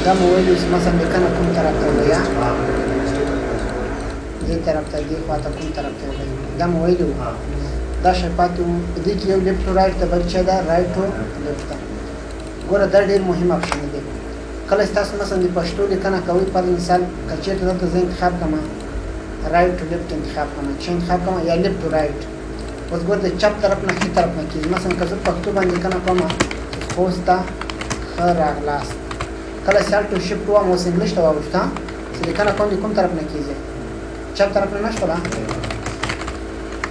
دا مو ویلو چې مثلا لیکنه کوم طرف ته وړي، دې طرف ته، دې خوا ته کوم طرف ته وړي، دا مو ویلو. دا شی پاتې وو. په دې کې یو left to right ته، بل چې ده right to left ته. ګوره دا ډېر مهم option دی. کله چې تاسو مثلا د پښتو لیکنه کوئ، پر مثال که چېرته دلته زه انتخاب کړم right to left انتخاب کړم، چې انتخاب کړم یا left to right، اوس ګوره د چپ طرف نه ښي طرف نه کېږي. مثلا که زه پښتو باندې لیکنه کوم، خوست ته ښه راغلاست، کله چې Alt Shift ووایم اوس English ته واوښته، چې لیکنه کوم د کوم طرف نه کېږي؟ چپ طرف نه نه شوله.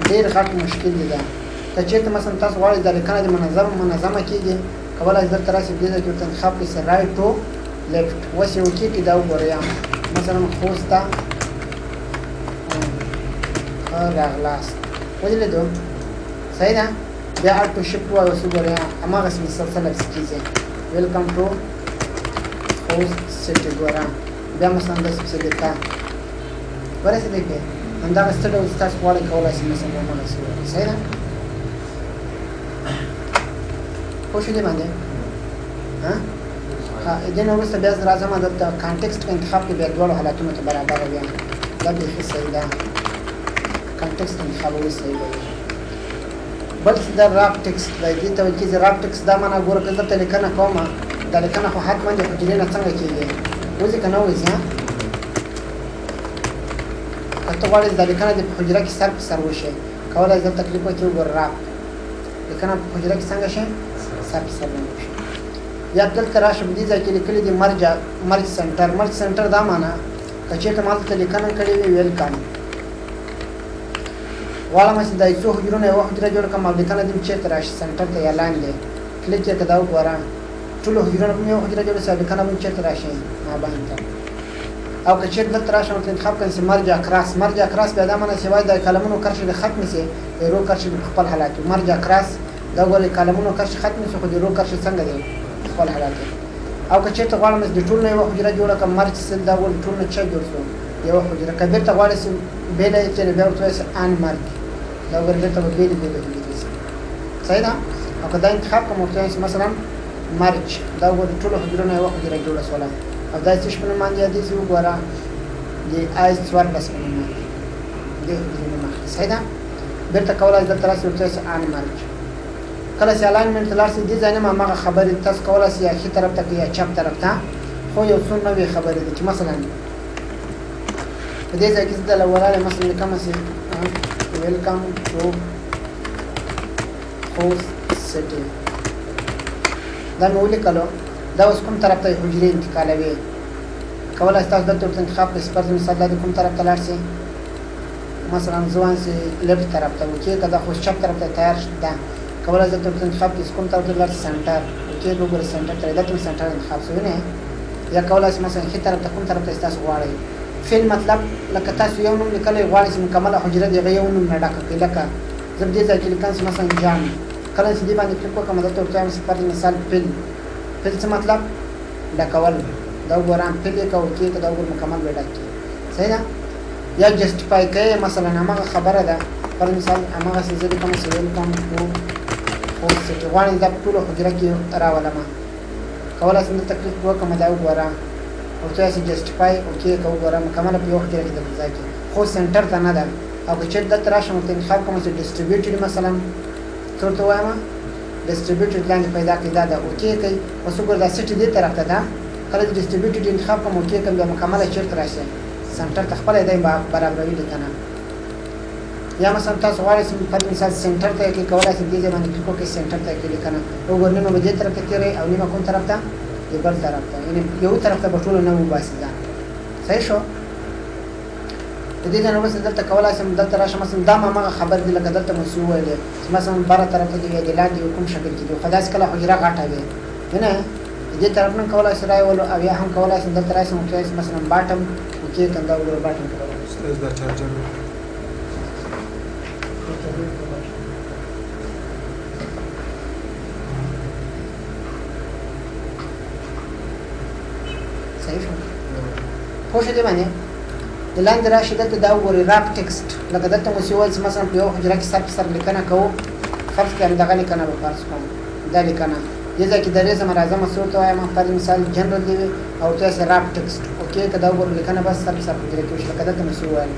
ډېر غټ مشکل دی دا. که چېرته مثلا تاسو غواړئ دا لیکنه د منظمه کېږي، کولای شئ دلته راشئ، دې ځای کې ورته انتخاب کړئ چې right to left، اوس یې okay کړئ. دا وګورئ، مثلا خوست ته ښه راغلاست ولیدو، صحیح ده. بیا Alt Shift ووایو، اوس وګورئ هماغسې مسلسله پسې کېږي، welcome to Khost City. ګوره بیا مثلا داسې پسې لیکه ورسېدی پې، همدغه څه ډول چې تاسو غواړئ کولای شئ مثلا هماغسې وکړئ، صحیح ده. پوه شو دې باندې؟ ها ها، دې نه وروسته بیا زه راځم دلته context که انتخاب کړي، بیا دواړو حالتونو ته برابره بیا دا بیخي صحیح ده. context انتخابوي صحیح به وي. بل څه دا wrap text دی، دې ته ویل کېږي wrap text. دا معنا ګوره که دلته لیکنه کوم، دا لیکنه خو حتما د حجرې نه څنګه کېږي، وځي که نه وځي؟ ها، که ته غواړې دا لیکنه دې په حجره کې سر په سر وشي، کولای شې دلته کلیک وکړې، وګوره wrap لیکنه په حجره کې څنګه شي، سر په سر باندې وشي. یا دلته راشه، په دې ځای کې لیکلي دي merge center. merge center دا معنا که چېرته ما دلته لیکنه کړې وي welcome، غواړم چې دا څو حجرونه یوه حجره جوړ کړم او لیکنه دې چېرته راشي، center ته یا لاندې کلیک یې کړه، دا وګوره ټولو حجرونه به یوه حجره جوړه شي او لیکنه به چېرته راشي، مابین ته. او که چېرته دلته راشم ورته انتخاب کړم چې merge across، merge across بیا دا معنا چې وایي د column ونو کرښې دې ختمې شي، د row کرښې دې په خپل حالت وي. merge across دا وګورئ column ونو کرښې ختمې شي، خو د row کرښې څنګه دی، خپل حالت دی. او که چېرته غواړم چې د ټولو نه یوه حجره جوړه کړم، merge cell، دا وګورئ ټولو نه څه جوړ شو، یوه حجره. که بېرته غواړې چې بېله یې کړې، بیا ورته وایي چې unmerge، دا وګورئ بېرته به بېلې بېلې حجرې شي، صحیح ده. او که دا انتخاب کړم ورته وایي چې مثلا merge، دا وګورئ ټولو حجرو نه یوه حجره جوړه شوله. او دا څه په نوم باندې یادېږي؟ وګوره د آی 14 په نوم باندې دې حجرې نوم اخلي، صحیح ده. بېرته کولای شئ دلته راشئ ورته وایي چې unmerge. کله چې alignment ته لاړ شئ، دې ځای نه هماغه خبرې تاسو کولای شئ یا ښي طرف ته یا چپ طرف ته، خو یو څو نوې خبرې دي چې مثلا په دې ځای کې زه دله ولاړ یم، مثلا لیکم چې welcome to Khost City، دا مې ولیکلو. دا اوس کوم طرف ته حجرې انتقالوي؟ کولای شئ تاسو دلته ورته انتخاب کړئ، فرض مثال دا د کوم طرف ته لاړ شئ، مثلا زه وایم چې left طرف ته، okay که دا خو چپ طرف ته تیار ده، کولای شئ دلته ورته انتخاب کړئ چې کوم طرف ته لاړ شئ، center، okay وګورئ center ته دلته مې center انتخاب شوی نه. یا کولای شئ مثلا ښي طرف ته کوم طرف ته تاسو غواړئ. fill مطلب لکه تاسو یو نوم لیکلی غواړئ چې مکمله حجره د هغه یو نوم نه ډکه کړئ. لکه زه په دې ځای کې لیکم چې مثلا جان، کله چې دې باندې کلیک وکړم دلته ورته وایم چې فرض مثال fill، fill څه مطلب؟ ډکول. دا وګورم fill یې که okay که دا وګوره مکمل به ډک کړي، صحیح ده. یا justify کوي مثلا هماغه خبره ده، فرض مثال هماغسې زه لیکم چې welcome to Khost City، غواړم دا په ټوله حجره کې راولم، کولای شم دلته کلیک وکړم، دا وګوره ورته وایي چې justify okay که وګوره مکمله په یوه حجره کې دلته ځای کې، خو center ته نه ده. او که چېرته دلته راشم ورته انتخاب کوم چې distributed، مثلا څه ورته وایم distributed لاندې پیدا کړي، دا ده okay کوي. اوس وګوره دا city دې طرف ته ده، کله چې distributed انتخاب کوم okay کوم، بیا مکمله چېرته راشي، center ته خپله دی برابروي لیکنه. یا مثلا تاسو غواړئ چې فرض مثال center ته یې کړئ، کولای شئ دې ځای باندې کلیک وکړئ center ته یې کړئ لیکنه، وګوره نیمه به دې طرف ته تېروي او نیمه کوم طرف ته، د بل طرف ته، یعنې یو طرف ته به ټوله نه وباسي ځان، صحیح شو. د دې ځای نه وروسته دلته کولای شم دلته راشم، مثلا دا هماغه خبرې دي لکه دلته مو چې وویلې چې مثلا بره طرف ته دي یا د لاندې کوم شکل کې دي، خو داسې کله حجره غټه وي نه د دې طرف نه کولای شي راولو، او یا هم کولای شم دلته راشم ورته وایم چې مثلا bottom okay که دا وګوره bottom کې راولو. استاد دا charger صحیح شو، پوه شو دې باندې. د لاندې راشي دلته دا وګورئ wrap text، لکه دلته مو چې وویل چې مثلا په یوه حجره کې سر په سر لیکنه کوو، فرض کړئ همدغه لیکنه به فرض کوم، دا لیکنه دې ځای کې درې ځمه راځم، څه ورته وایم؟ فرض مثال جنرال دی وي او ورته وایي wrap text، okay. که دا وګورو لیکنه بس سر په سر حجره کې وشي، لکه دلته مې څه وویل.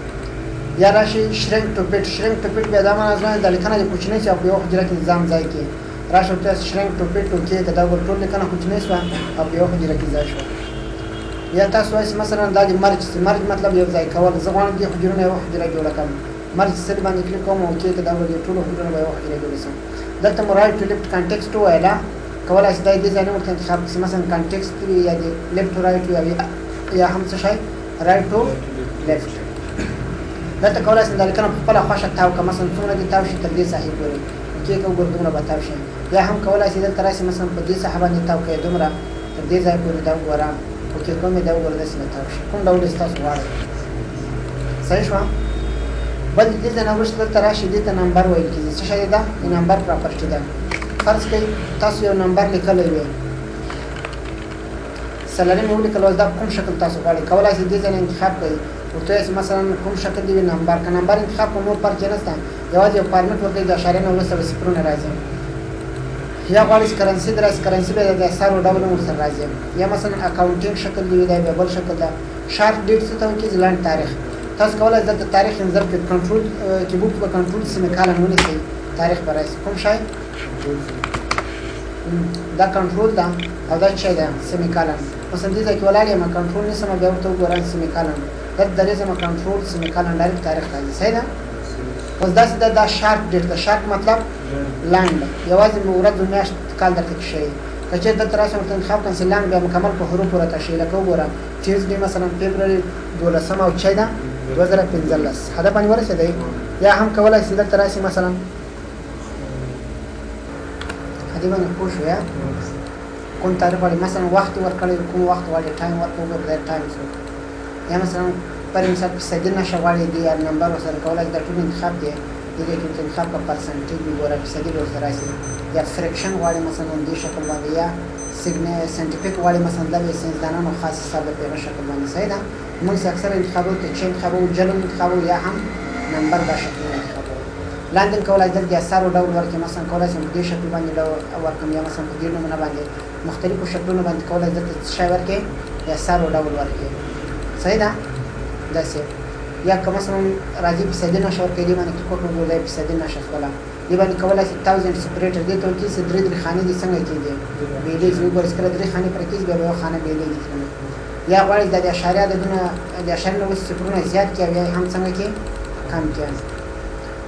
یا راشي shrink to fit. shrink to fit بیا دا معنا ځوان دا لیکنه د کوچنۍ شي او په یوه حجره کې ځان ځای کې راشه ورته وایي shrink to fit، okay. که دا وګورو ټول لیکنه کوچنۍ شوه او په یوه حجره کې ځای شوه. یا تاسو وایئ مثلا دا د merge، merge مطلب یو ځای کول، زه غواړم دې حجرونه یوه حجره جوړه کړم، merge cell باندې کلیک کوم، okay. که دا وګورو ټولو حجرونه به یوه حجره جوړه شم. دلته مو right to left context وویله، کولای شئ دا دې ځای نه ورته انتخاب کړئ، مثلا context وي یا د left to right وي یا هم څه شی right to left. دلته کولای شئ دا لیکنه په خپله خوښه تاو کړه، مثلا څومره دې تاو شي تر دې ساحې پورې، okay. که وګورو دومره به تاو شي. یا هم کولای شئ دلته راشي مثلا په دې ساحه باندې تاو کړئ دومره تر دې ځای پورې، دا وګوره، okay. کوم یې دا وګوره داسې به تاو شي، کوم ډول یې ستاسو غواړئ. صحیح شوه؟ بل دې ځای نه وروسته دلته راشي، دې ته number ویل کېږي. څه شی ده؟ د number property ده. فرض کړئ تاسو یو نمبر لیکلی وي، salary مې ولیکل، اوس دا کوم شکل تاسو غواړئ کولای شئ دې ځای نه انتخاب کړئ، ورته وایئ مثلا کوم شکل دی وي number. که number انتخاب کړو نور فرق یې نشته، یوازې یو فارمټ ورکوي، د اشارې نه وروسته به صفرونه راځي. یا غواړئ چې currency د راشي، currency بیا د اسعارو ډول هم ورسره راځي. یا مثلا accounting شکل دی وي، دا بیا بل شکل ده. short date څه ته ویل کېږي؟ لنډ تاریخ. تاسو کولای شئ دلته تاریخ insert کړئ، کنټرول کیبورډ کې به control semicolon ونیسئ، تاریخ به راشي. کوم شی؟ دا کنټرول ده او دا څه ده؟ semicolon. مثلا دې ځای کې ولاړ یم، کنټرول نیسم، بیا ورته وګورم semicolon، دلته درېږم control semicolon، direct تاریخ راځي. صحیح ده؟ اوس داسې ده، دا short date ده. شارټ مطلب لنډ، یوازې ورځ میاشت کال درته کې ښیي. که چېرې دلته راشم ورته انتخاب کړم چې لنډ بیا مکمل په حروفو راته ښیي. لکه وګوره Tuesday مثلا فبروري 12 او چی ده 2015، هدف باندې ورسېدی. یا هم کولای شئ دلته راشي مثلا دې باندې پوه شو، یا کوم تاریخ غواړي، مثلا وخت ورکړی، کوم وخت غواړي time ورکړو، وګوره دا time څو. یا مثلا پر مثال فیصدي نښه غواړي دی یا نمبر ورسره کولای شي، دا ټول انتخاب دی. دې ځای کې ورته انتخاب کړه، percentage وګوره فیصدي به ورسره راشي. یا fraction غواړي مثلا دې شکل باندې، یا scientific غواړي مثلا دا به ساینسدانانو خاص حساب ده په هغه شکل باندې. صحیح ده؟ موږ چې اکثره انتخابو ته چې انتخابو جلم انتخابو یا هم نمبر دا شکلونه انتخابو. لاندې کولای شئ دلته د اثارو ډول ورکړي، مثلا کولای شم په دې شکل باندې ډول ورکړم، یا مثلا په دې نمونه باندې مختلفو شکلونو باندې کولای شئ دلته څه شی ورکړي، د اثارو ډول ورکړي. صحیح ده؟ داسې. یا که مثلا راځي فیصدي نښه ورکړي، دې باندې کلیک وکړو، ګورئ فیصدي نښه شوله. دې باندې کولای شئ thousand separator دې ته ویل کېږي چې درې درې خانې دې څنګه کېږي بېلېږي، وګورئ چې کله درې خانې پرې کېږي بیا به یوه خانه بېلېږي ترېنه. یا غواړئ چې دا د اشاریه عددونه د اشارې نه وروسته صفرونه زیات کړي او یا یې هم څنګه کړي کم کړي.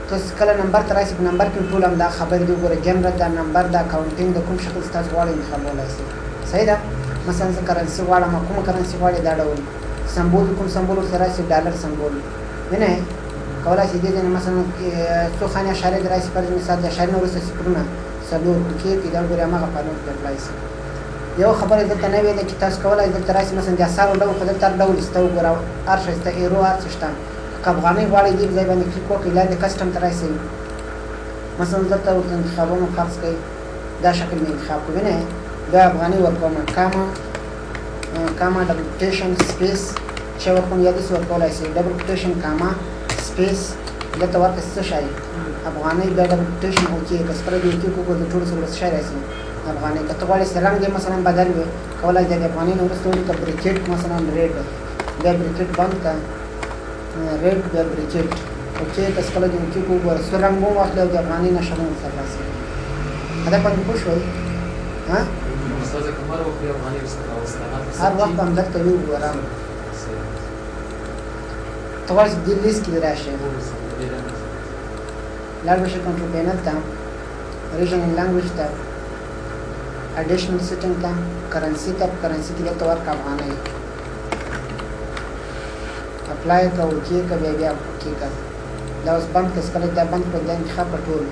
تاسو کله نمبر ته راشئ، په نمبر کې ټول همدا خبرې دي. وګورئ جنرال دا نمبر دا accounting د کوم شکل ستاسو غواړئ انتخابولای شئ. صحیح ده؟ مثلا زه currency غواړم، کومه currency غواړئ دا ډول symbol، کوم symbol ورسره راشي dollar symbol وینئ. کولای شئ دې ځای نه مثلا څو خانې اشارې د راشي، فرض مثال د اشارې نه وروسته صفرونه څلور okay کړئ، دا وګورئ هماغه فارمټ به apply شي. یو خبره دلته نوې ده چې تاسو کولای شئ دلته راشي مثلا د اسعارو ډول، خو دلته هر ډول شته، وګوره هر شی شته، ایرو هر څه شته. که افغانۍ غواړئ دې ځای باندې کلیک وکړئ، لاندې custom ته راشئ، مثلا دلته ورته انتخابونه فرض کړئ، دا شکل مې انتخاب کړو، وینئ بیا افغانۍ ورکوم، comma comma double quotation space چې ورکوم، یا داسې ورکولای شئ double quotation comma space دلته ورکړئ څه شی افغانۍ، بیا double quotation okay. که سپره دې okay کړو د ټولو سره به څه شی راشي افغانۍ. که ته غواړې چې رنګ دې مثلا بدل وي، کولای شې د افغانۍ نه وروسته ولیکه bracket مثلا red، بیا bracket بند کړه red، بیا bracket okay. که کله دې okay کړو وګوره سور رنګ به هم واخلي او د افغانۍ نښه به هم ورسره راشي. هدف باندې پوه شوئ؟ ها هر وخت هم دلته وي وګوره. ته غواړې چې دې لیست کې دې راشي، لاړ به شې control panel ته، region language ته، additional setting ته، currency ته، په currency کې دلته ورکړه افغانۍ، apply که okay که بیا بیا okay که دا اوس بند کړه. کله دا بند کړه دا انتخاب کړه ټول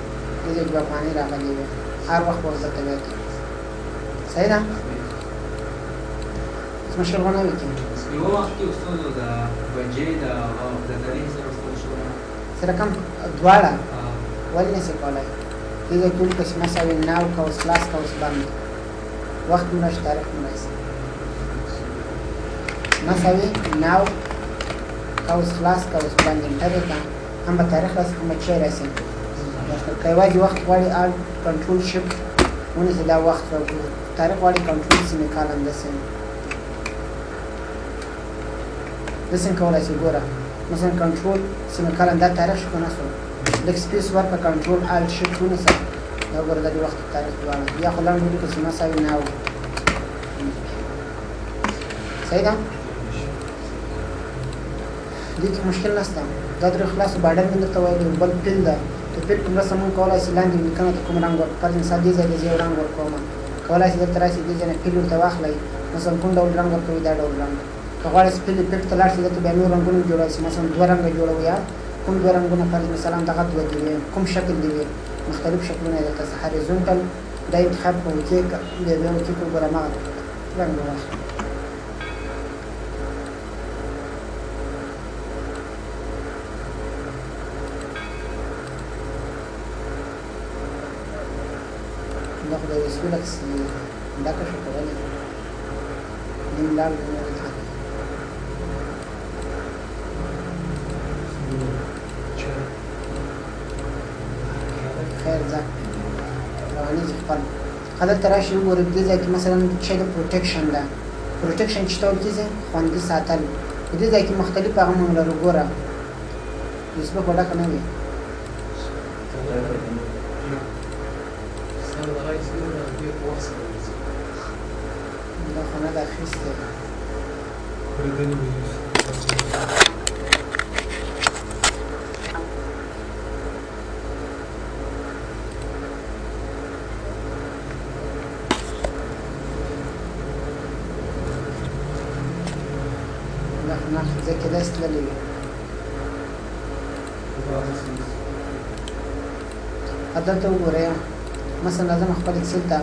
دې ځای کې به افغانۍ راغلې وي، هر وخت به اوس دلته بیا کوي. صحیح ده؟ څه مشکل خو نه وي کې؟ یو وخت کې استاد د بجې د تاریخ سره استاد شو څه رقم دواړه ولې نه شي کولی؟ دې ځای کې ولیکه چې مساوي now قوس خلاص قوس بند، وخت مو راشي تاریخ مو راشي، مساوي now قوس خلاص قوس بند، enter یې کړه، هم به تاریخ راشي هم به چی راشي. که یوازې وخت غواړي alt control shift ونیسه دا وخت تاریخ غواړي کنټرول semicolon داسې داسې کولای شي. ګوره مثلا control semicolon دا تاریخ شو که نه شو، لږ space ورکړه، control alt shift ونیسه، دا وګوره دا د وخت تاریخ دواړه، یا خو لنډ ولیکه چې مساوي now. صحیح ده؟ دې کې مشکل نشته. دا درې خلاص border مې درته ویلي. بل fill ده، د fill په مرسته مونږ کولای شي لاندې لیکنه ته کوم رنګ ورکړو. فرض مثال دې ځای ته زه یو رنګ ورکوم، کولای شي دلته راشي دې ځای نه fill ورته واخلئ، مثلا کوم ډول رنګ ورکوي دا ډول رنګ. که غواړئ چې fill effect ته لاړ شي دلته بیا نور رنګونه جوړولی شي، مثلا دوه رنګه جوړوي، یا کوم دوه رنګونه، فرض مثال همدغه دوه دي وي، کوم شکل دي وي، مختلف شکلونه یې دلته horizontal دا انتخاب کړو، okay بیا بیا okay کړو، ګوره هماغه رنګ به واخلي. دا خو د یو سپي لږ ډکه شو که ولې نیم لاړ دی نور یې. خیر ځه روانېږي خپل. ښه دلته راشي وګورئ دې ځای کې مثلا چې د protection ده، protection چې ته ویل کېږي خوندي ساتل. په دې ځای کې مختلف هغه مونږ لرو. ګوره یوسف به ډکه نه وي. دا خو نه ده اخیستې. دا خو نه ځای کېدای شي تللې وي. دلته وګورئ مثلا راځم خپل Excel ته،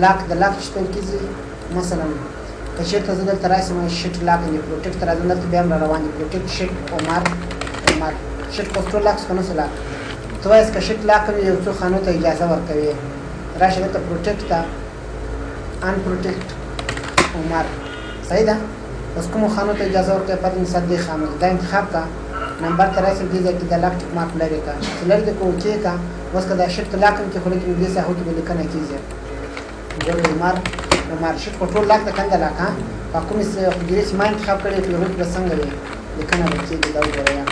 lock د lock چې ویل کېږي، مثلا که چېرته زه دلته راشم sheet lock دی protect ته راځم، دلته بیا هم را روان دي protect sheet عمر عمر sheet خو ټول lock شو که نه شو lock؟ ته وایې که sheet lock وي یو څو خانو ته اجازه ورکوي، راشه دلته protect ته unprotect عمر. صحیح ده؟ اوس کومو خانو ته اجازه ورکوي؟ فرض مثال دې خانو ته دا انتخاب کړه، نمبر ته راشي دې ځای کې د lock tick mark لرې کړه، چې لرې دې کړو okay کړه. اوس که دا sheet ته lock هم کړي خو لیکن دې ساحو کې به لیکنه کېږي. ګوره عمر عمر sheet خو ټول lock ده کنده lock، ها په کومې حجرې چې ما انتخاب کړې په هغو کې به څنګه وي لیکنه به کېږي. دا وګوره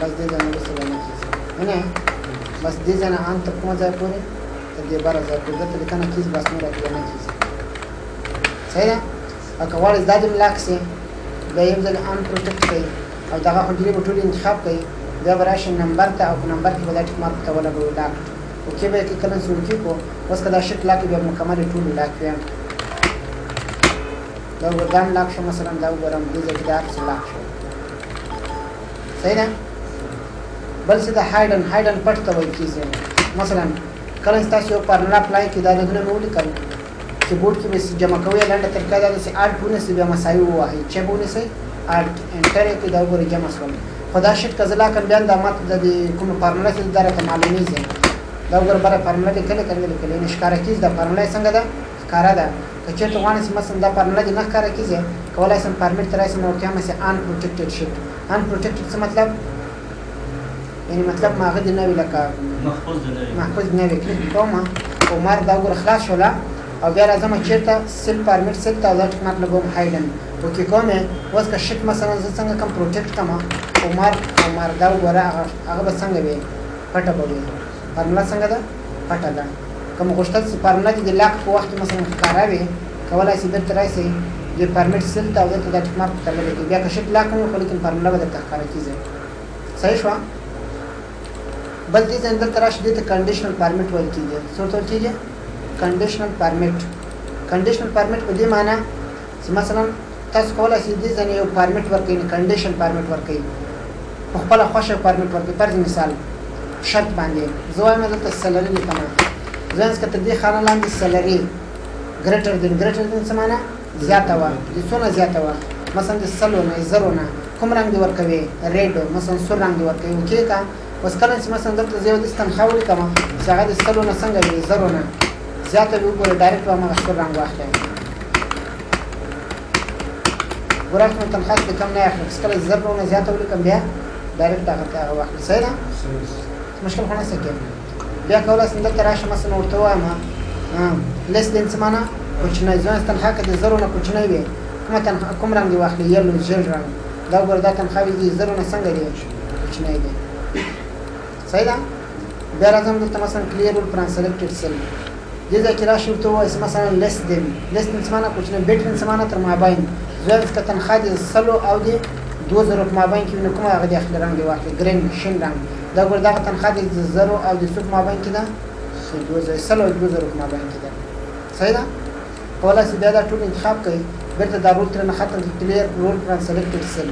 بس دې ځای نه وروسته به نه کېږي، نه بس دې ځای نه ان تر کومه ځایه پورې، تر دې بره ځایه پورې دلته لیکنه کېږي، بس نوره کې به نه کېږي. صحیح ده؟ او که غواړې دا دې هم lock شي بیا یو ځل unprotect کوي او دغه حجرې به ټولې انتخاب کوي، بیا به راشي نمبر ته او په نمبر کې به دا tick mark ته ولګوي lock okay به یې کړي. کله چې okay کړو اوس که دا sheet lock بیا مکمل ټول lock وي. دا وګوره دا هم lock شو، مثلا دا وګورم دې ځای کې دا هر څه lock شو. صحیح ده؟ بل څه د hidden، hidden پټ ته ویل کېږي. مثلا کله چې تاسو یو formula apply کړئ، دا عددونه مې ولیکل، کیبورډ کې به جمع کوئ، لنډه طریقه دا ده چې alt ونیسئ بیا مساوي ووهئ، چې به ونیسئ alt enter یې کړئ، دا وګورئ جمع شول. خو دا sheet که زه lock کړم بیا دا ماته د دې کومه فارموله چې دا راته معلومېږي. دا وګوره بره فارموله لیکلې که نه لیکلې، یعنې ښکاره کېږي دا فارموله یې څنګه ده ښکاره ده. که چېرته غواړئ چې مثلا دا فارموله دې نه ښکاره کېږي، کولای شم format ته راشم او ورته وایم چې unprotected sheet. unprotected څه مطلب؟ یعنې مطلب ماغه دې نه وي لکه محفوظ دې نه وي، محفوظ نه وي. کلیک کوم عمر دا وګوره خلاص شوله او بیا راځم چېرته cell format cell ته او دا tick mark لګوم hidden okay کوم یې. اوس که sheet مثلا زه څنګه کوم protect کړم عمر عمر دا وګوره هغه به څنګه وي پټه به وي. فارموله څنګه ده پټه ده. که مو غوښتل چې فارموله دې د lock په وخت کې مثلا ښکاره وي، کولای شئ دلته راشئ د format cell ته او دلته دا tick mark ته ولګوئ، بیا که sheet lock وي خو لیکن فارموله به درته ښکاره کېږي. صحیح شوه؟ بل دې ځای دلته راشي دې ته conditional format ویل کېږي. څه ورته ویل کېږي؟ conditional format. conditional format په دې معنی چې مثلا تاسو کولای شئ دې ځای یو format ورکړئ، یعنې condition format ورکړئ، په خپله خوښه format ورکړئ. فرض مثال شرط باندې زه وایم دلته salary لیکم، زه وایم که تر دې خانه لاندې salary greater than، greater than څه معنی؟ زیاته وه، د څونه زیاته وه؟ مثلا د سلو نه زرو نه کوم رنګ دې ورکوي؟ red، مثلا سور رنګ دې ورکوي. okay که اوس کله چې مثلا دلته زه یو داسې تنخوا ولیکم چې هغه د سلو نه څنګه وي زرو نه زیاته وي، وګوره direct به هماغه سور رنګ واخلي. ګوره چې تنخوا چې کم نه اخلي، چې کله زرو نه زیاته ولیکم بیا direct هغه ته هغه واخلي. صحیح ده؟ مشکل خو نشته کې. بیا کولای شم دلته راشم مثلا ورته ووایم less than څه معنا کوچنی، زما تنخوا که د زرو نه کوچنی وي کومه تنخوا کوم رنګ دې واخلي؟ yellow ژیړ رنګ. دا وګوره دا تنخواوې دي زرو نه څنګه دي؟ کوچنی دی. صحیح ده؟ بیا راځم دلته مثلا clear rule from selected cell، دې ځای کې راشي ورته ووایي چې مثلا less than، less than څه معنا کوچنی، between څه معنا تر مابین. زه که تنخوا دې سلو او دې دوو زرو په مابین کې وي نو کومه هغه دې اخلي رنګ دې واخلي؟ green شین رنګ. دا ګوره دغه تنخوا دې د زرو او د څو په مابین کې ده؟ د دوو زرو، سلو او دوو زرو په مابین کې ده. صحیح ده؟ کولای شئ بیا دا ټول انتخاب کړئ، بیرته دا rule ترېنه ختم کړئ، clear rule from selected cell.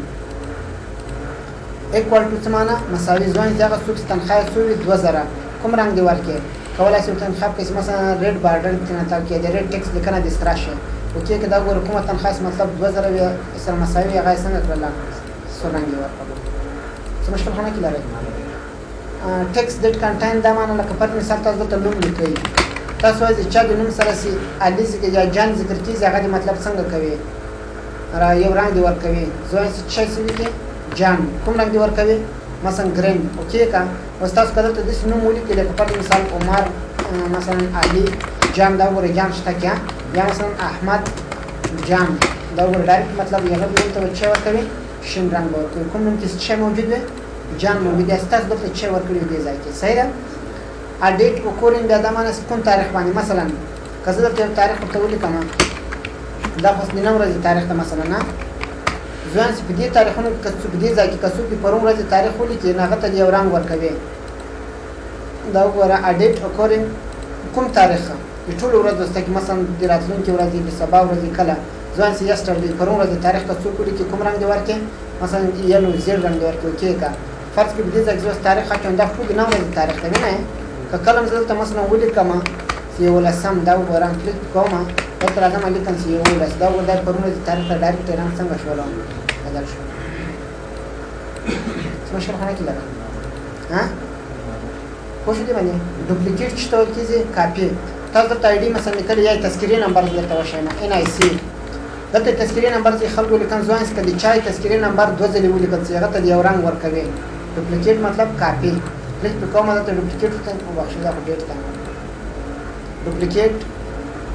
equal to څه معنا؟ مساوي. ځوان چې هغه څوک چې تنخوا یې څو وي؟ 2000، کوم رنګ دې ورکړي؟ کولای شئ ورته انتخاب کړئ چې مثلا red border ترېنه تاو کړي، د red text لیکنه دې سره شي. okay که دا وګوره کومه تنخوا چې مطلب 2000 وي سره مساوي وي، هغه یې څنګه کړله؟ سور رنګ یې ورکړلو. څه مشکل خو نه کې لرئ؟ text that contain دا معنا لکه فرض مثال تاسو دلته نوم لیکئ، تاسو وایئ چې چا د نوم سره سي علي ذکر یا جان ذکر کېږي، هغه دې مطلب څنګه کوي؟ را یو رنګ دې ورکوي. زه وایم چې څه شی لیکي؟ جان. کوم رنګ دې ورکوي؟ مثلا green. okay که اوس تاسو که دلته داسې نوم ولیکئ لکه فرض مثال عمر، مثلا علي جان، دا وګورئ جان شته که یا مثلا احمد جان، دا وګورئ direct مطلب هغه نوم ته به څه ورکوي؟ شین رنګ به ورکوي. کوم نوم کې څه موجود وي؟ جان موجود دی. ستاسو دلته څه ورکړي دې ځای کې؟ صحیح ده؟ date occurring بیا دا معنی کوم تاریخ باندې، مثلا که زه دلته یو تاریخ ورته ولیکم، دا خو د نن ورځې تاریخ ده مثلا، نه ځوان چې په دې تاریخونو کې که څوک په دې ځای کې که څوک د پرون ورځې تاریخ ولیکي نو هغه ته یو رنګ ورکوي. دا وګوره a date occurring کوم تاریخ د ټولو ورځو سته کې، مثلا د راتلونکې ورځې، د سبا ورځې، کله ځوان چې yesterday پرون ورځې تاریخ که څوک ولیکي کوم رنګ دې ورکړي؟ مثلا yellow زیړ رنګ دې ورکړي. okay که فرض کړو په دې ځای کې اوس تاریخ اچوم، دا ټول د نن ورځې تاریخ دی نه؟ که کله زه دلته مثلا ولیکم چې یولسم، دا وګوره کلیک کوم دلته راځم لیکم چې 11، دا وګوره دا پرون ورځې تاریخ ته direct رنګ څنګه شولو بدل شو. څه مشکل خو نه کې لرم؟ ها پوه شو دې باندې؟ duplicate چې ته ویل کېږي کاپي. تاسو دلته ID مثلا لیکلې یا تذکرې نمبر زه درته وښیم NIC، دلته تذکرې نمبر چې خلکو لیکم ځوان که د چا تذکرې نمبر دوه ځلې ولیکل شي هغه ته یو رنګ ورکوي. duplicate مطلب کاپي. کلیک پې کوم دلته duplicate ورته وبخښئ دا خو ډېټ ده. duplicate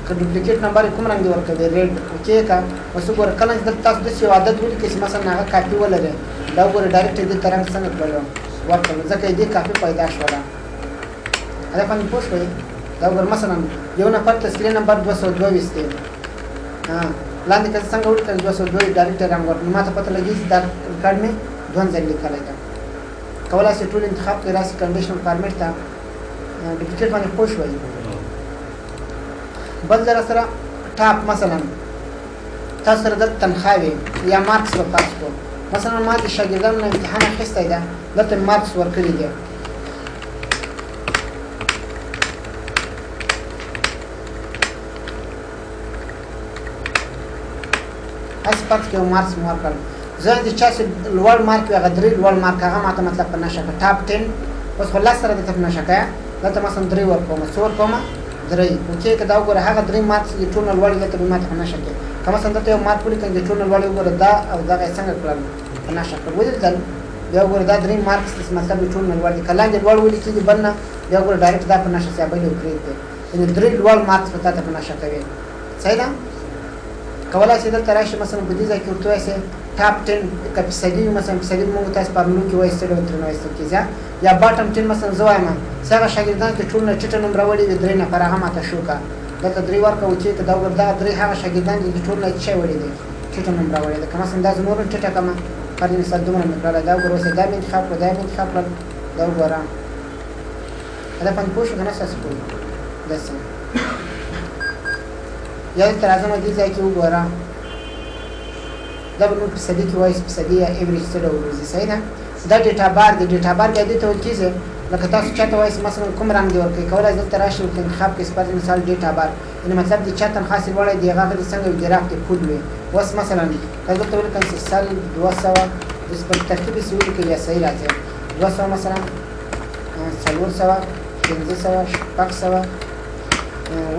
که duplicate نمبر یې کوم رنګ دې ورکوي؟ red. okay که اوس وګوره کله چې دلته تاسو داسې یو عدد ولیکئ چې مثلا هغه کاپي ولري، دا وګوره direct یې دې ته رنګ څنګه کړلو ورکړلو، ځکه یې دې کاپي پیدا شوله. هدف باندې پوه شوئ؟ دا وګوره مثلا یو نفر تذکرې نمبر 222 دی، لاندې که څنګه ولیکل 202 direct رنګ ورکړ، ما ته پته لګېږي چې دا ریکارډ مې دوه ځل لیکلی ده. کولای شئ ټول انتخاب کړئ، راسئ conditional format ته duplicate باندې پوه شوئ. بل در سره top، مثلا تاسو سره دلته تنخوا وي یا marks به فرض کړو، مثلا ما د شاګردانو نه امتحان اخیستی ده، دلته مې marks ورکړي دي. هسې فرض کړو یو marks مې ورکړل، زه د چا چې لوړ مارک وي هغه درې لوړ مارک هغه ماته مطلب په نښه کړ top 10، اوس خو لس سره درته په نښه کړه، دلته مثلا درې ورکوم، څو ورکوم؟ درې. okay که دا وګوره هغه درې مارک چې د ټولو نه لوړ دلته به ماته په نښه کړي. که مثلا دلته یو مارک ولیکم د ټولو نه لوړ وګوره دا او دغه یې څنګه کړل په نښه کړل، ولیدل؟ بیا وګوره دا درې marks چې مطلب د ټولو نه لوړ دي، که لاندې لوړ ولیکي د بل نه بیا وګوره direct دا په نښه سي بل یو پرېږدي، یعنې درې لوړ marks به تاته په نښه کوي. صحیح ده؟ کولای شئ دلته راشي مثلا په دې ځای کې ورته ووایئ top 10 که فیصدي وي، مثلا فیصدي موږ تاسو فارمولو کې وایي څه ډول ترې نه وایستل کېږي، یا bottom 10 مثلا زه وایم چې هغه شاګردان چې ټول نه ټیټه نمره وړي وي درې نفره هغه ماته شو که دلته درې ورکړه چې که دا وګوره دا درې هغه شاګردان دي چې ټول نه څه وړي دي ټیټه نمره وړي ده. که مثلا دا زه نور ټیټه کړم فرض مثال دومره مې کړله، دا وګوره اوس دا مې انتخاب کړو، دا مې انتخاب کړل، دا وګوره هدف باندې پوه شو که نه ستاسو پوه داسې. یا دلته راځم دې ځای کې وګوره دا به نور فیصدي کې وایي فیصدي یا average څه ډول وځي. صحیح ده؟ دا data bar دی، data bar بیا دې ته ویل کېږي لکه تاسو چا ته وایئ مثلا کوم رنګ دې ورکوي، کولای دلته راشي ورته انتخاب کړئ. فرض مثال data bar یعنې مطلب د چا تنخوا چې لوړه دی هغه دې څنګه وي ګراف دې پول وي. اوس مثلا که دلته ولیکم چې سل 200 داسې په ترتیب یې ولیکئ یا صحیح راځي 200 مثلا 400 500 600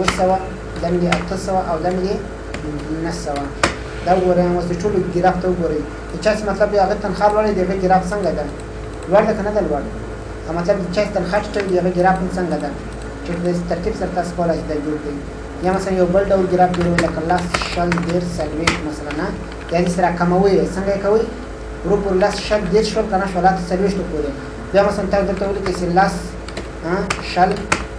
700 دا مې دي 800 او دا مې دي 900. دا وګورئ اوس د ټولو ګراف ته وګورئ د چا چې مطلب هغه تنخوا لوړه دی د هغه ګراف څنګه ده، لوړ ده که نه ده لوړ؟ مطلب د چا تنخوا ټیټه وي د هغه ګراف هم څنګه ده چې په داسې ترتیب سره تاسو کولای شئ دا جوړ کړئ. یا مثلا یو بل ډول ګراف جوړوئ لکه 10 20 30 40 مثلا، یا داسې راکموئ یې، څنګه یې کوئ؟ ورو پورې 10 20 30 شول که نه شول تر 40 پورې. بیا مثلا تاسو دلته ولیکئ چې 10 20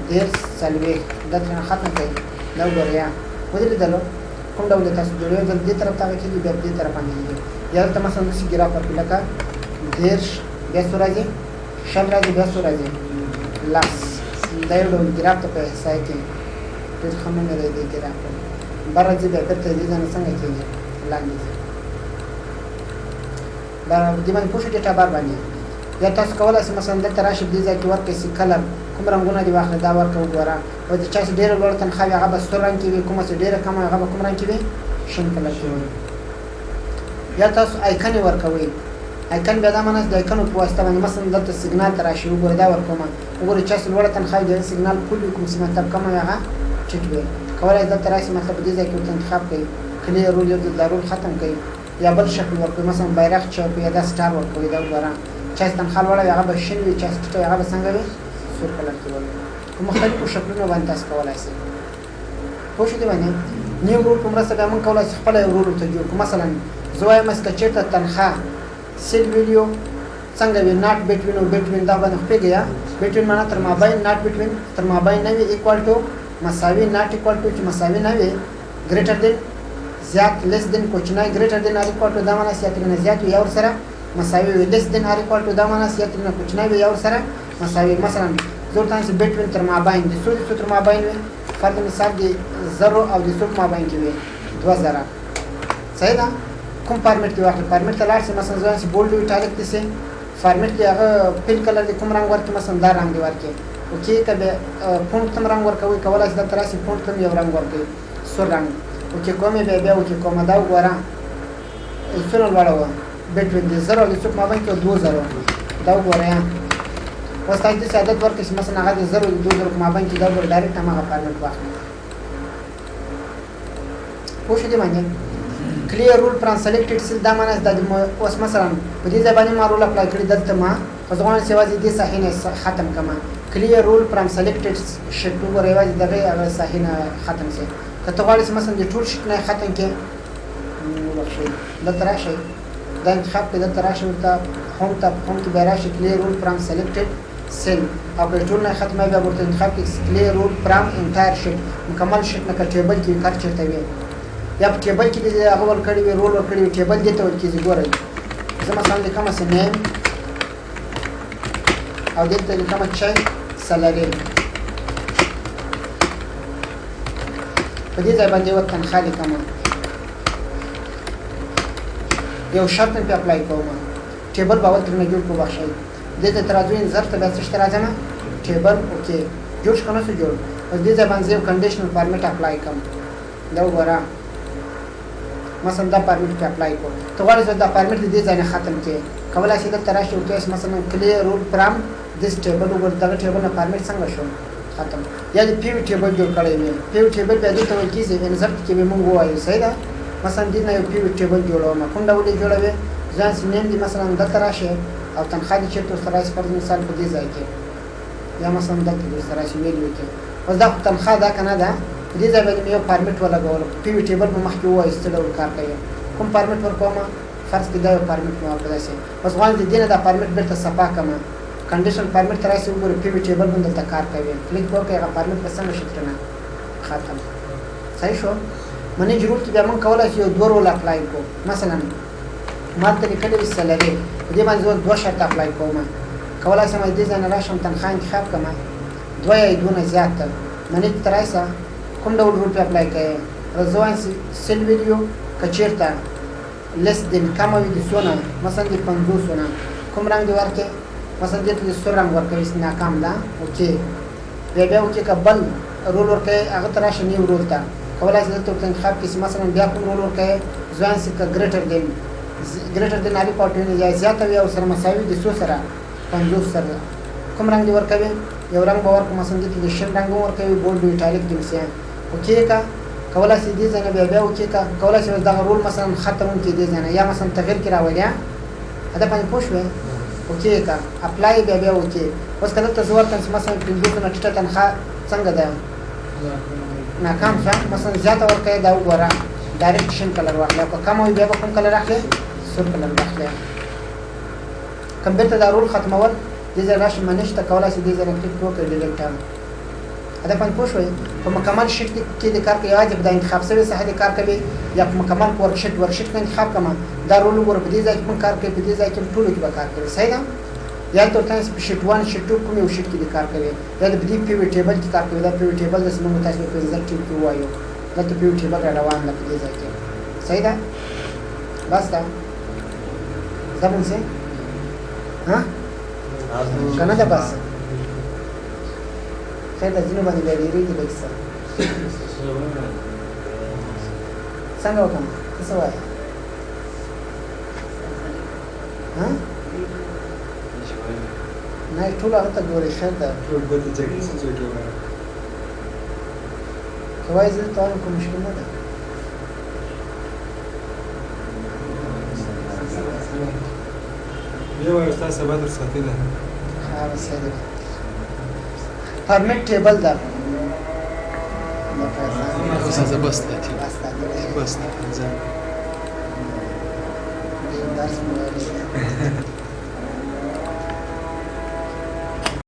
30 40 دا ترېنه ختم کړئ. دا وګورئ یا ودې لیدلو کوم ډول یې تاسو جوړوئ، یو ځل دې طرف ته هغه کېږي بیا دې طرف باندې کېږي. یا دلته مثلا داسې ګراف ورکړئ لکه 30 بیا څو راځي؟ 20 راځي بیا څو راځي؟ 10. دا یو ډول ګراف ته په احصایه کې ډېر ښه نوم دی دې ګراف. بر راځي بیا بېرته دې ځای نه څنګه کېږي؟ لاندې ځي. دا دې باندې پوه شو ډیټا بار باندې. یا تاسو کولای شئ مثلا دلته راشئ دې ځای کې ورکړئ چې colour کوم رنګونه دې واخلي دا ورکړه وګوره. او چې چا چې ډېره لوړه تنخوا وي هغه به سور رنګ کې وي، کومه چې ډېره کمه وي هغه به کوم رنګ کې وي؟ شین colour کې وي. یا تاسو icon یې ورکوئ، icon بیا دا معنی چې د icon په واسطه باندې مثلا دلته سیګنال ته راشي وګوره دا ورکوم، وګوره چا چې لوړه تنخوا وي د هغه سیګنال full وي، کوم چې مطلب کمه وي هغه ټیټ وي. کولای شئ دلته راشي مطلب په دې ځای کې ورته انتخاب کړئ، clear rule یو ځل دا rule ختم کړئ، یا بل شکل ورکوئ مثلا بیرغ چې ورکوئ یا دا star ورکوئ. دا وګوره چا چې تنخوا لوړه وي هغه به شین وي، چا چې ټیټه وي هغه به څنګه وي؟ سور colour کې وي. په مختلفو شکلونو باندې تاسو کولای شئ. پوه شئ دې باندې؟ new rule په مرسته بیا موږ کولای شو خپله یو rule ورته جوړ کړو. مثلا زه وایم چې که چېرته تنخوا cell value څنګه وي، not between او between، دا باندې خو پوهېږئ یا؟ between معنا تر مابین، not between تر مابین نه وي، equal to مساوي، not equal to چې مساوي نه وي، greater than زیات، less than کوچنی، greater than or equal to دا معنا چې یا ترې نه زیات وي یا ورسره مساوي وي، less than or equal to دا معنا چې یا ترې نه کوچنی وي یا ورسره مساوي. مثلا زه ورته وایم چې between تر مابین د څو د څو تر مابین وي، فرض مثال د 1000 او د څو په مابین کې وي 2000، صحیح ده؟ کوم format دې واخلي؟ format ته لاړ شي، مثلا زه وایم چې bold italic دې شي، format دې هغه fill colour دې کوم رنګ ورکړي، مثلا دا رنګ دې ورکړي. okay که بیا font ته هم رنګ ورکوي کولای شي دلته راشي font ته هم یو رنګ ورکوي سور رنګ. okay کوم یې بیا بیا okay کومه دا وګوره څونه لوړه وه between د 1000 او د څو په مابین کې 2000، دا وګوره. اوس تاسو داسې عدد ورکړئ چې مثلا هغه د 1000 او د 2000 په مابین کې دا وګوره direct هماغه format واخلي. پوه شو دې باندې؟ clear rule from selected cell دا معنا دا اوس مثلا په دې ځای باندې ما rule apply کړی دلته ما خو زه غواړم چې یوازې دې ساحې نه ختم کړم. clear rule from selected sheet وګوره یوازې دغې هغه ساحې نه ختم شي. که ته غواړې چې مثلا د ټول sheet نه ختم کړې، وبخښئ دلته راشئ دا انتخاب کړئ، دلته راشئ ورته home ته، home کې بیا راشئ clear rule from selected cell، او که ټول نه ختمه بیا ورته انتخاب کړئ clear rule from entire sheet، مکمل sheet نه که table کې وي کار چېرته وي یا په table کې دې هغه ورکړی وي rule ورکړی وي table دې ته ویل کېږي. ګورئ زه مثلا لیکم چې name او دلته لیکم چې salary، په دې ځای باندې یوه تنخوا لیکم، یو شرط مې پرې apply کوم، table به اول ترېنه جوړ کړو. بخښئ دې ته ته راځو insert ته بیا څه شي ته راځم table. okay جوړ شو که نه شو جوړ؟ اوس دې ځای باندې زه یو conditional format apply کوم. دا وګوره مثلا دا format پرې apply کړو، ته غواړې چې دا format د دې ځای نه ختم کړې، کولای شې دلته راشي ورته ووایې مثلا clear rule from this table. وګوره دغه table نه format څنګه شو ختم. یا د pivot table جوړ کړی وي، pivot table بیا دې ته ویل کېږي insert کې به مونږ ووایو، صحیح ده؟ مثلا دې نه یو pivot table جوړوم، کوم ډول یې جوړوې؟ ځان چې name دې مثلا دلته راشي او تنخوا دې چېرته ورسره راشي، فرض مثال په دې ځای کې یا مثلا دلته دې ورسره راشي value کې. اوس دا خو تنخوا ده که نه ده؟ په دې ځای باندې مې یو format ولګولو، pivot table به مخکې ووایو چې څه ډول کار کوي، کوم format ورکوم، فرض کړئ دا یو format مې ورکړ داسې. اوس غواړم چې دې نه دا format بېرته صفا کړم، condition format ته راشي وګورئ pivot table به دلته کار کوي، کلیک وکړئ هغه format به څنګه شي ترېنه ختم. صحیح شو؟ manage rule کې بیا موږ کولای شو یو دوه rule apply کړو. مثلا ما دلته لیکلي وي salary، په دې باندې زه دوه شرط apply کوم، کولای شم دې ځای نه راشم تنخوا انتخاب کړم دوه یا دوه نه زیات، manage ته راشم کوم ډول rule پرې apply کوې؟ زه وایم چې cell value که چېرته less than کمه وي د څو نه، مثلا د 50 نه، کوم رنګ دې ورکړې؟ مثلا دې ته د سور رنګ ورکوي چې ناکام ده. okay بیا بیا okay که بل rule ورکوې هغه ته راشه new rule ته، کولای شې دلته ورته انتخاب کړې چې مثلا بیا کوم rule ورکوې؟ زه وایم چې که greater than greater than or equal to یا زیاته وي او سره مساوي د څو سره 50 سره، کوم رنګ دې ورکوي؟ یو رنګ به ورکړو، مثلا دې ته د شین رنګ هم ورکوي، bold italic دې وسي. okay که کولای شې دې ځای نه بیا بیا okay که کولای شې اوس دغه rule مثلا ختم هم کړې دې ځای نه، یا مثلا تغییر کې راولي. هدف باندې پوه شوې؟ okay کا apply بیا بیا okay. اوس که دلته زه ورکړم چې مثلا 50 نه ټیټه تنخوا څنګه ده؟ ناکام شه. مثلا زیاته ورکړې دا وګوره direct شین colour واخلې، که کمه وي بیا به کوم colour اخلې؟ سور colour به اخلې. کوم بیرته دا rule ختمول دې ځای راشي manage ته کولای شي دې ځای نه کلیک وکړي delete. هدف باندې پوه شوئ؟ په مکمل sheet کې د کار کوي، یوازې په دا انتخاب شوې ساحه د کار کوي یا په مکمل worksheet worksheet کې انتخاب کړم دا rule وګوره په دې ځای کې کوم کار کوي، په دې ځای کې ټولو کې به کار کوي. صحیح ده؟ یا تر تاسو په sheet 1 sheet 2 کوم یو sheet کې د کار کوي، یا د دې pivot table کې کار کوي. دا pivot table داسې موږ تاسو په insert tab کې ووایو، دلته pivot table را روان ده په دې ځای کې. صحیح ده؟ بس ده زمونږ څه ها که نه ده بس خیر ده. ځینو باندې بیا ډېرېږي لږ څه. څنګه وکړم؟ ته څه وایې؟ ها؟ نه ټول هغه ته ګورې. خیر ده. که وایې زه درته وایم کوم مشکل نه ده. بیا وایي استاد سبا رخصتي ده. ها بس صحیح ده. format table ده. استاذ بس ده. بس ده. بس ده. درس مو ویلی.